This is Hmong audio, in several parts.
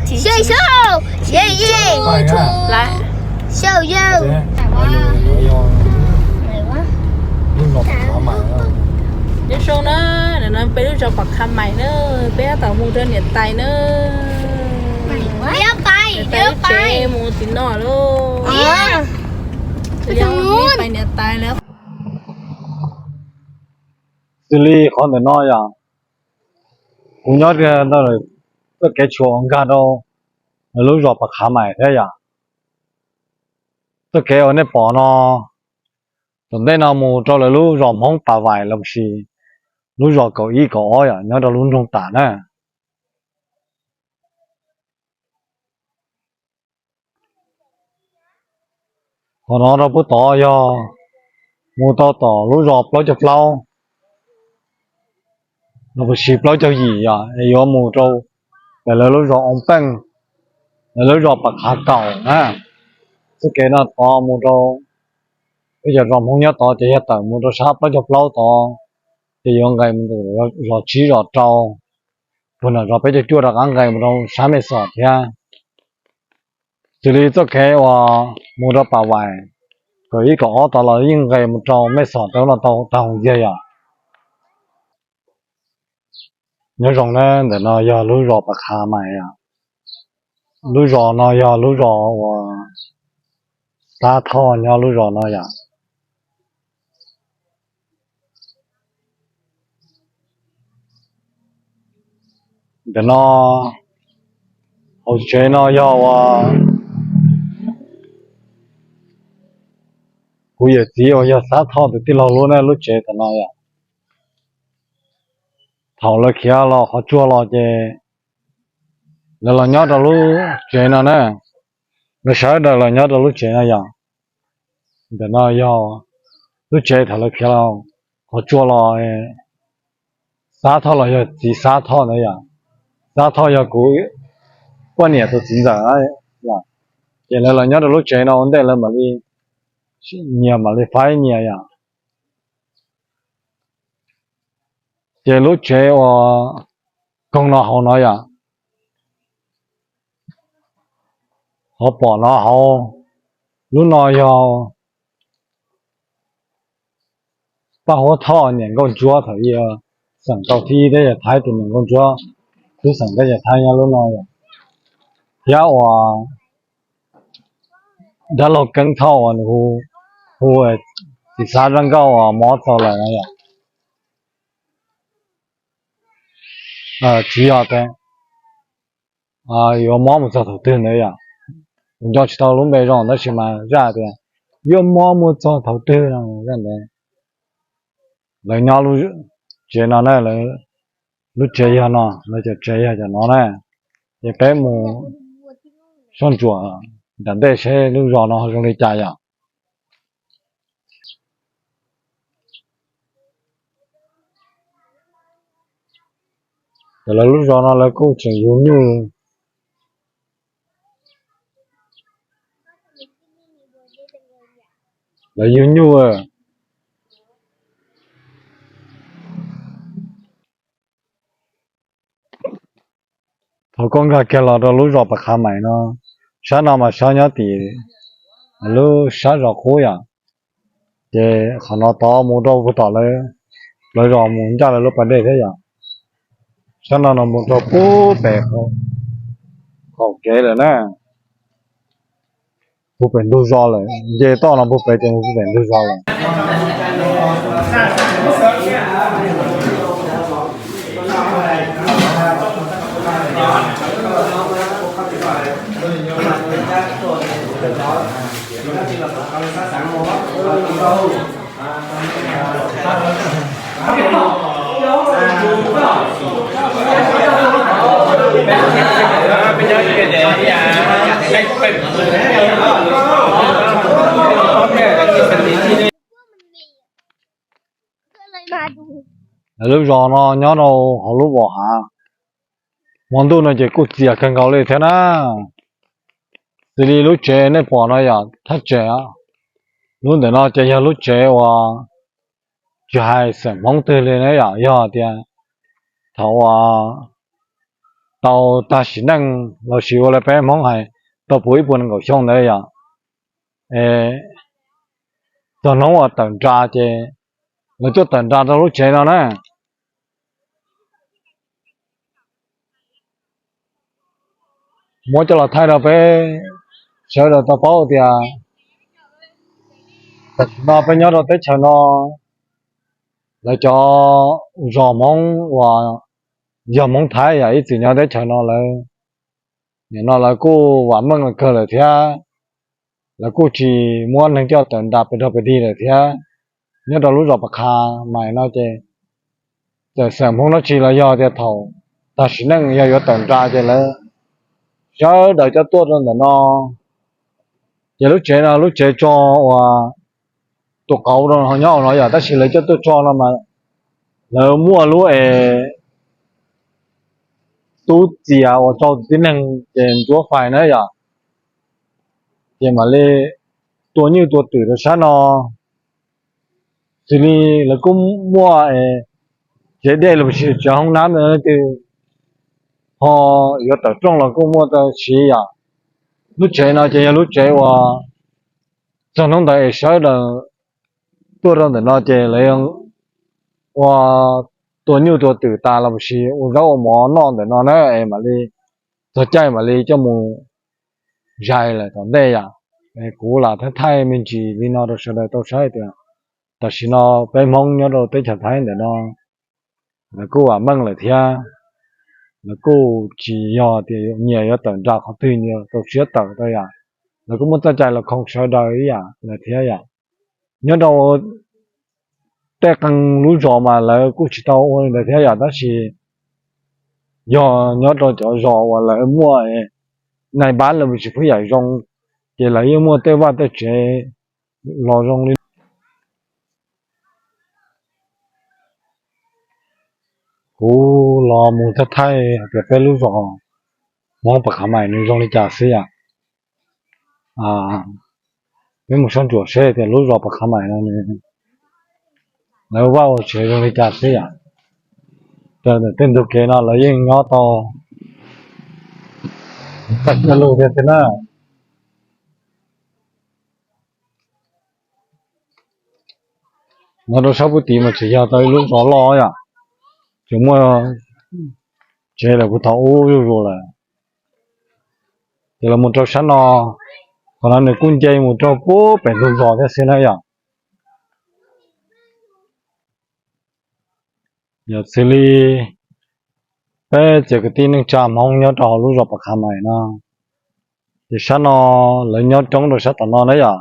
Xyoo xyoo, xyoo xyoo, xyoo xyoo. Nyob zoo na, ntawm no peb lub zos Pam Qha Maim na, peb tab tom mus rau niam tais na. Niam tais tsev mus tim no lauj. Pais niam tais lawm. Xws li qhov ntawm no yom, kuv nyob ntawm txoj kev tshuam uas nkag rau lawv lub zos Pam Qha Maim thiab yom. Txoj kev uas nej pom no, tom ntej no mus rau lawv lub zos Hmoob Pas Vaim los sis lub zos kaum ib kaum ob yom, nyob rau lub nroog Tam na. Qhov no rau puag tod yog mus tau tom lub zos plaub caug plaub los sis plaub caug yim yom, es yuav mus rau pem lawv lub zos Oo Peej, lawv lub zos Pam Qha Kaum na. Txoj kev no tod mus rau peb cov zos Hmoob nyob tod ces yog tawm mus rau sab plaub caug plaub tod, ces yuav nqes mus zos tsib zos rau, puag nram zos peb caug cuaj rov qab nqes mus rau sab Mej Xom thiab. Xws li txoj kev uas mus rau Pas Vaim kaum ib kaum ob tod los yeej nqes mus rau Mej Xom rau no tau tag hoo yag yom. Nyob zoo na, ntawm no yog lub zos Pas Qha Maim yom. Lub zos no yog lub zos uas Xab Thoj nyob lub zos no yom. Ntawm no hauv tsev no yog uas kuv yawm txiv uas yog Xab Thoj tus tij laug lub na, lub tsev tam no yom. Thaum lawv khiav los qhov tsua los ces lawv los nyob rau lub tsev no na. Lawv sawv daws los nyob rau lub tsev no yom. Ntawm no yog lub tsev thaum lawv khiav los qhov tsua los, Xab Thoj los yog txiv Xab Thoj ntawd yom. Xab Thoj yog kuv poj niam tus txiv ntxawm yom. Ces lawv los nyob rau lub tsev no ua ntej lawv mam li nyias mam li faib nyias yom. Ces lub tsev uas koog no hauv no yom, qhov pom no hauv, lub no yog Paj Huab Thoj niam nkauj ntsuab thaum ub, xeem tau thib ib teb chaws Thaib tus niam nkauj ntsuab, xub xeem teb chaws Thaib nyob lub no yom. Thiab uas dab laug Keeb Thoj uas nws hu, hu txiv Xab Zaj Nkauj uas mob txog lawm no yom. Tsis yog tias yuav mob mus txog thaum twg ntawd yom. Kuv nco tsis tau lub npe zoo tab sis mas zaj tias yuav mob mus txog thaum twg no zaj ntawd. Lawv nyob lub tsev no na, lub tsev yog no, lawv cov tsev yog cov no na. Ces peb mus soj ntsuam nram ntej seb lub zos no zoo li cas yom. Ces lawv lub zos no lawv kuj tseem yug nyuj, lawv yug nyuj. Thaum koj nkag kiag los rau lub zos Pas Qha Maim no, sab no mas sab nyob tim lub sab zos qub yom. Ces qhov no tod mus rau puag tom lawv, lawv zos mus ncaj lawv lub pas dej thiab yom. Sab no no mus rau puag pem qaum kev lawm na. Puag pem ntug zos lawm, nce toj no puag pem ces mus puag pem ntug zos lawm. Lub zos no nyob rau hauv lub vos hav, hmo ntuj no ces kuj txias kawg nkaus li thiab na. Xws li lub tsev nej pom no yom, thaj tsev, lub ntawm no ces yog lub tsev uas tsis hais xeem Hmoob twg li na yom, yog tias thaum uas tau tag sim neej los sis ua li peb Hmoob hais tau puv ib puas nees nkaum xyoo ntawd yom. Txog hnub uas tawm nra ces lawv tuaj tawm nra rau lub tsev no na. Muab coj los thaij rau peb sawv daws tau paub tias tam sim no peb nyob rau teb chaws no, lawv cov zos Hmoob uas yog Hmoob Thaib yam ib txwm nyob teb chaws no lawv, nim no lawv kuj vam meej kawg lawm thiab. Lawv kuj tsis muab neeg coj tawm nra pes rog pes dig lawm thiab. Nyob rau lub zos Pas Khas Mais no ces txawm xeem Hmoob dab tsi los yog tias thaum tag sim neej yog yuav tawm nra ces lawv sawv daws coj tuaj rau ntawm no. Ces lub tsev no lub tsev tso uas tus qauv nyob no yom, tab sis lawv coj tuaj tso no mas lawv muaj lub es tub txias uas rau tus tib neeg ces ntxuav fais na yom, ces mam li tua nyuj tua twm rau sab no. Xws li lawv kuj muaj tsev dej los sis tsev hoob nab ntawd twg ho yuav tawm rooj los kuj muaj tau siv yom. Lub tsev no ces yog lub tsev uas txog hnub ntawd es sawv daws tuaj rau ntawm no ces lawv ua tua nyuj tua twm tas los sis ua zaub ua mov noj ntawm no na es mam li txog caij mam li coj mus zais lawm tom ntej yom. Kuv lam thaij thaij me ntsis li no rau sawv daws tau saib tias tam sim no peb Hmoob nyob rau teb chaws Thaib ntawm no lawv kuj vam meej lawm thiab. Lawv kuj tsis yog tias nyias yuav tawm nra qhov twg nyias tau siab tawm tau yom. Lawv kuj muaj txoj cai los khoo sawv daws ib yam lawm thiab yom. Nyob rau tej qee lub zos mas lawv kuj tsis tau ua li ntawd thiab yom, tab sis yog nyob rau cov zos uas lawv muaj nais npab los sis phwb yam zoo, ces lawv yeej muaj tej vaj tej tsev los zoo li kuv los mus thaij thaij hais tias peb lub zos Hmoob Pas Khas Mais nws zoo li cas xwb yom. Peb mus sab ntsuam seb tias lub zos Pas Khas Mais no nws, lawv vaj ua tsev zoo li cas xwb yom. Raws ntawm tej ntug kev no lawv yeej nyob tau tag lug tiag tiag na. Nyob rau sab pub tid mas tseem yog tau ib lub zos loj yom, tseem muaj tsev lawm puag thaum ub zuj zus lawm. Ces los mus rau sab no, qhov no nws kuj nce mus rau puag pem ntug zos thiab xwb na yom. Yog xws li peb txhia kwv tij neej tsa Hmoob nyob rau hauv lub zos Pas Khas Mais no, ces sab no lawv nyob coob rau sab tom no na yom.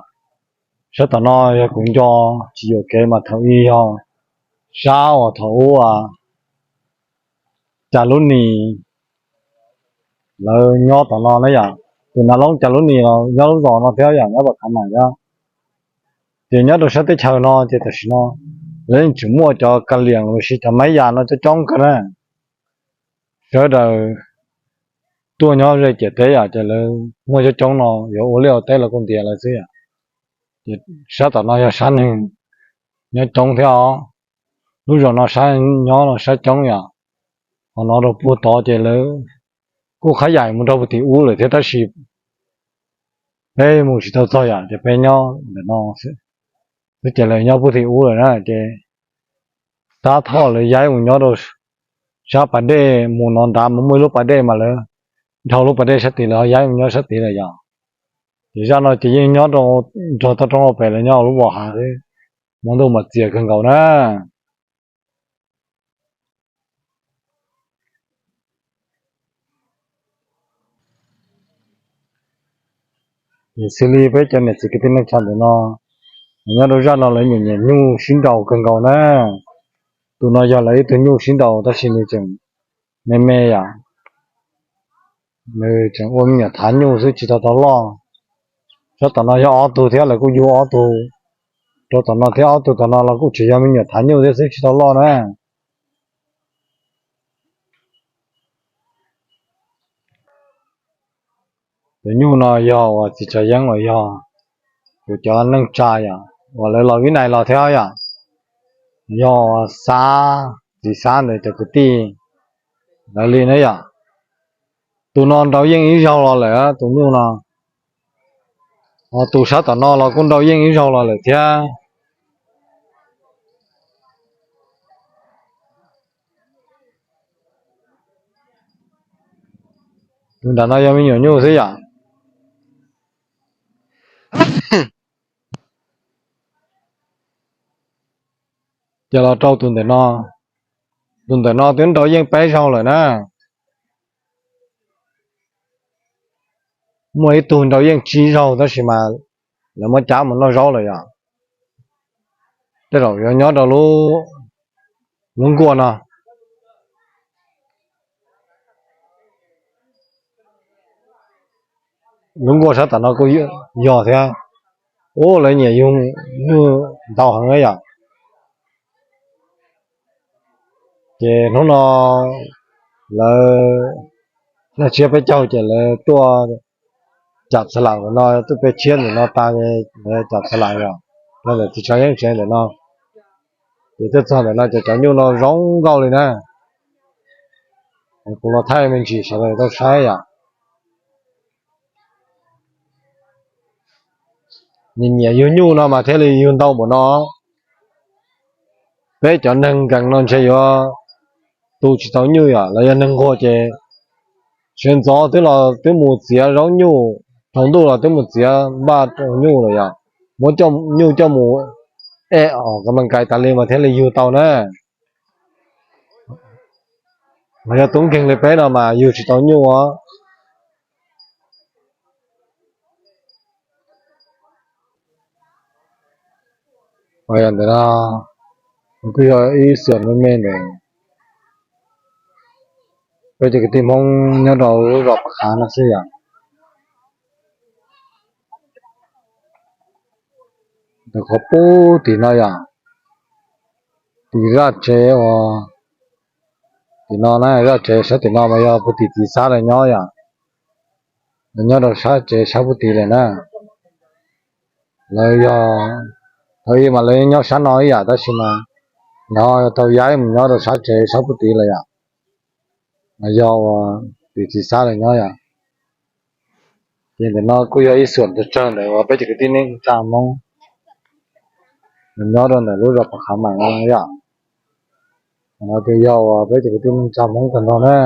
Sab tom no yog kuv nco tsis yuam kev mas thaum ub yog sab uas thaum ub Cas Lub Nis lawv nyob tom no na yom. Tus nav loob Cas Lub Nis los nyob lub zos no thiab yom, nyob Pas Khas Mais thiab. Ces nyob rau sab teb chaws no ces tam sim no lawv yeej tseem muaj cov ka liam los sis cov maiv yas no coob coob kawg na. Sawv daws tuaj nyob ze ciam teb yom, ces lawv muaj coob coob no yuav ua liaj ua teb los kuj ntiav lawv xwb yom. Ces sab tom no yog sab neeg nyob coob thiab os. Lub zos no sab nyob no sab coob yom. Qhov no rau puag tod ces lawv kuj qhab yaim mus rau puag tim ub lawm thiab tab sis peb mus tsis tau txog yom, ces peb nyob ntawm no xwb. Twb ces lawv nyob puag tim ub lawm na ces sab thoj lawv yaib mus nyob rau sab pas dej mus no nrad mas muaj ib lub pas dej mas lawv dhau lub pas dej sab tid lawv ho yaib mus nyob sab tid lawm yom. Ces zaj no ces yeej nyob rau nrog toj roob hauv pes lawv nyob hauv lub vos hav xwb, hmo ntuj mas txias kawg nkaus na. Ces xws li peb cov niam txiv kwv tij neej tsa ntawm no, nyob rau zaj no lawv nyiam nyiam nyuj sib nraus kawg nkaus na. Tus no yog lawv ib tug nyuj sib nraus tab sis nws tseem me me yom, nws tseem ua me nyuam thav nyuj xwb tsis tau tau loj. Sab tom no yog ob tug thiab lawv kuj yug ob tug rau tom no thiab, ob tug tom no los kuj tseem yog me nyuam thav nyuj thiab xwb tsis tau loj na. Cov nyuj no yog uas txiv Tsav Yeeb uas yog kuv cov neej tsa yom, uas lawv los Vib Nais los thiab yom, yog Xab, txiv Xab ntawd cov kwv tij lawv li na yom. Tus no nrau yeej ib zaug los lawm, tus nyuj no. Ho tus sab tom no los kuj nrau yeej ib zaug los lawm thiab. Tus nram no yog me nyuam nyuj xwb yom. Ces los rau tus ntawm no, tus ntawm no twb nrau yeej peb zaug lawm na. Muaj ib tug nrau yeej tsib zaug tab sis mas lawv muab cab mus noj zaub lawm yom. Tej zaum yuav nyob rau lub, lub nkuaj no. Lub nkuaj sab tom no kuj yog thiab. Ub, lawv nyiam yug nyuj ntau heev yom. Ces hnub no lawv noj tsiab peb caug ces lawv tuaj cam txha lam ntawm no, tuaj peb tshiab ntawm no tas, lawv cam txha lam yom, rau ntawm txiv tshav yeeb tsev ntawm no. Ces tuaj txog ntawm no ces cov nyuj no zoo nkauj li na. Kuv los thaij me ntsis sawv daws tau saib yom. Nyiam nyiam yug nyuj no mas thiaj li yug ntau npaum no. Peb cov neeg nkees no ntshe yuav tu tsis tau nyuj yom, los yog neeg nquag ces sawv ntxov twb los twb mus txiav zaub nyuj, tsaus ntuj los twb mus txiav npaj rau nyuj lawm yom. Muab nyuj coj mus ej os, ka mas kais tas li mas thiaj li yug tau na. Mas yog tub nkeeg li peb no mas yug tsis tau nyuj os. Ntawm no kuj yog ib xyuas me me ntawm peb cov kwv tij Hmoob nyob rau lub zos Paj Qhav no xwb yom. Ntawm qhov pub tim no yom, tim zaj tsev uas tim no na, zaj tsev sab tim no mas yog puag tim txiv Xab lawv nyob yom. Lawv nyob rau sab tsev sab puag tim lawm na. Lawv yog, thaum ub mas lawv nyob sab no ib yam tab sis mas lawv ho tau yaib mus nyob rau sab tsev sab puag tid lawm yom. Mas yog uas tim txiv Xab lawv nyob yom. Ces ntawm no kuj yog ib xuam tsawg tsawg ntawm uas peb cov kwv tij neej tsa Hmoob nyob rau ntawm lub zos Paj Qhav Maim no yom. No ces yog uas peb cov kwv tij neej tsa Hmoob tag nrho na.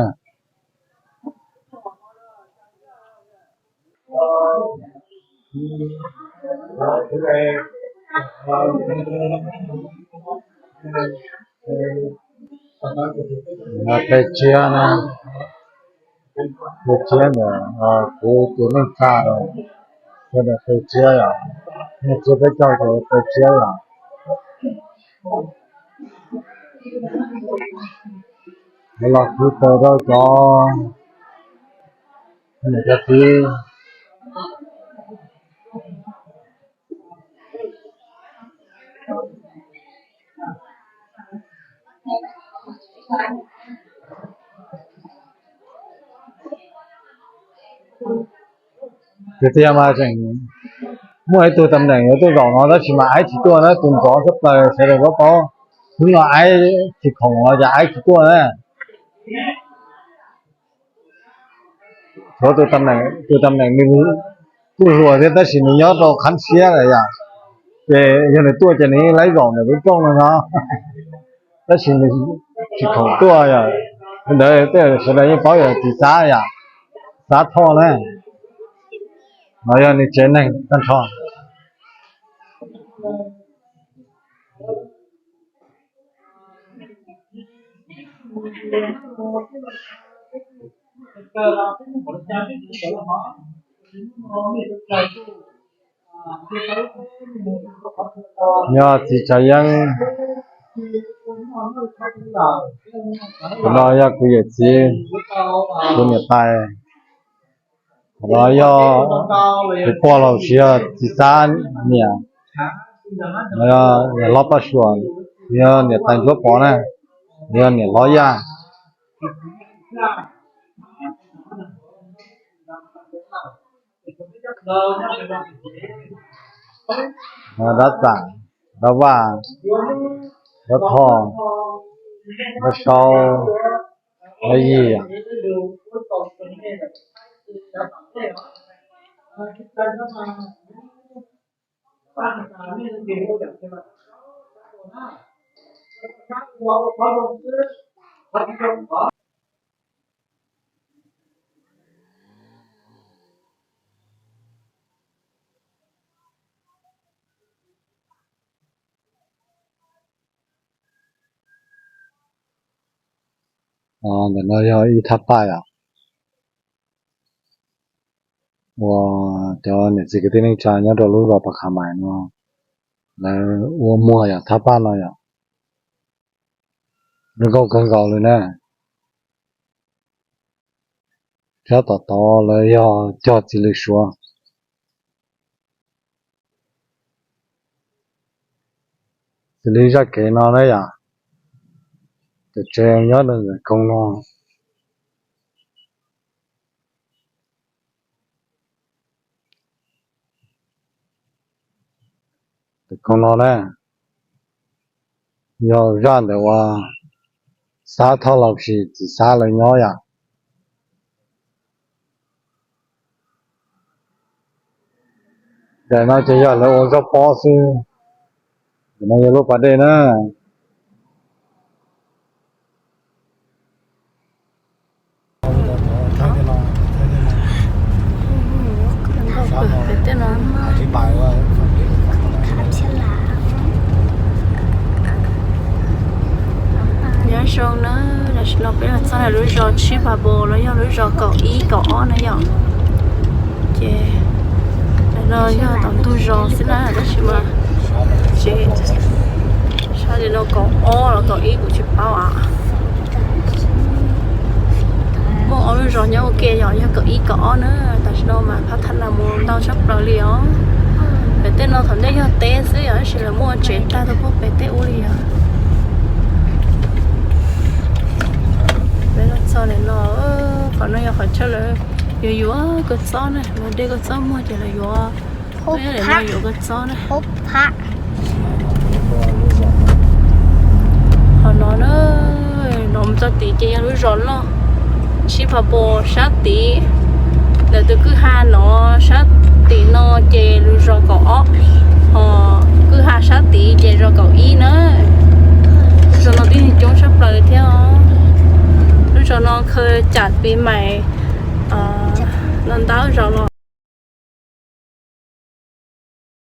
Qe tsiab na, qe tsiab ntawm kuv tus neej tsa, sawv daws qe tsiab yom, neej tsa peb caug ces qe tsiab yom. Los khwv taws rau cov niam cov txiv. Tiag tiag mas tseem muaj ib tug tam neem yuav tuaj zaum no tab sis mas aib tsis tuaj na, tus ntxov tshaj plaws sawv daws paub paub. Hnub no aib tsis khoom los cas aib tsis tuaj na. Tshuav tus tam neem, tus tam neem nws kuj hluas thiab tab sis nws nyob rau qhab siab lawm yom. Ces yog nws tuaj ces nws laib zaum ntawm lub rooj no no, tab sis nws tsis khoom tuaj yom. Li ntawd sawv daws yeej paub yog txiv Xab yom, Xab Thoj na, no yog nws tsev neeg tag nrho. Yog txiv Tshav Yeeb, tus no yog kuv yawm txiv, kuv niam tais. Qhov no yog tus pog los sis yog txiv Xab niam, yog hlob Paj Suam, yog niam tais Ntsuab Pov na, yog niam hlob Yaj. Dab Txam, Dab Vaj, Dab Thoj, Dab Saub, Yog yim yom. Ntawm no yog ib thaj paj yom, uas cov niam txiv kwv tij neej tsa nyob rau lub zos Pas Kham Mais no lawv ua muag yom, thaj paj no yom. Zoo nkauj kawg nkaus li na. Sab tom tod lawv yog cog txiv lws suav. Xws li zaj kev no na yom, cov tsev nyob rau ntawm koog no. Tus koog no na, yog zaj ntawm uas Xab Thoj Laus Sis txiv Xab lawv nyob yom. Daim no ces yog lawv ua zaj pob xwb. Daim no yog lub pas dej na. Nyob zoo na, tam sim no peb los txog lub zos Tshib Pha Npo los yog lub zos kaum ib kaum ob na yom. Ces no yog tom ntug zos xwb na, tab sis mas tsev sab li no kaum ob los kaum ib kuv tsis paub as. Muaj ob lub zos nyob ua ke yom, yog kaum ib kaum ob na, tam sim no mas phab thab nas mus ntau tshaj plaws li os. Pem tej no thaum ntej yog teb xwb yom, tab sis lawv muaj tsev tag rau puag pem tej ub li os. Peb los txog ntawm no, qhov no yog qhov chaw lawv yuav yuav kua txob na, lawv de kua txob muag ces lawv yuav, yuav kua txob na. Qhov no na, no mus txog tid ces yog lub zos loj Tshib Pha Npo sab tid. Ntawm tus kwj ha no sab tim no ces lub zos kaum ob, ho kwj ha sab tid ces zos kaum ib na. Lub zos no tib neeg coob tshaj plaws thiab os. Lub zos no khaws cam pis mais no ntau zos los.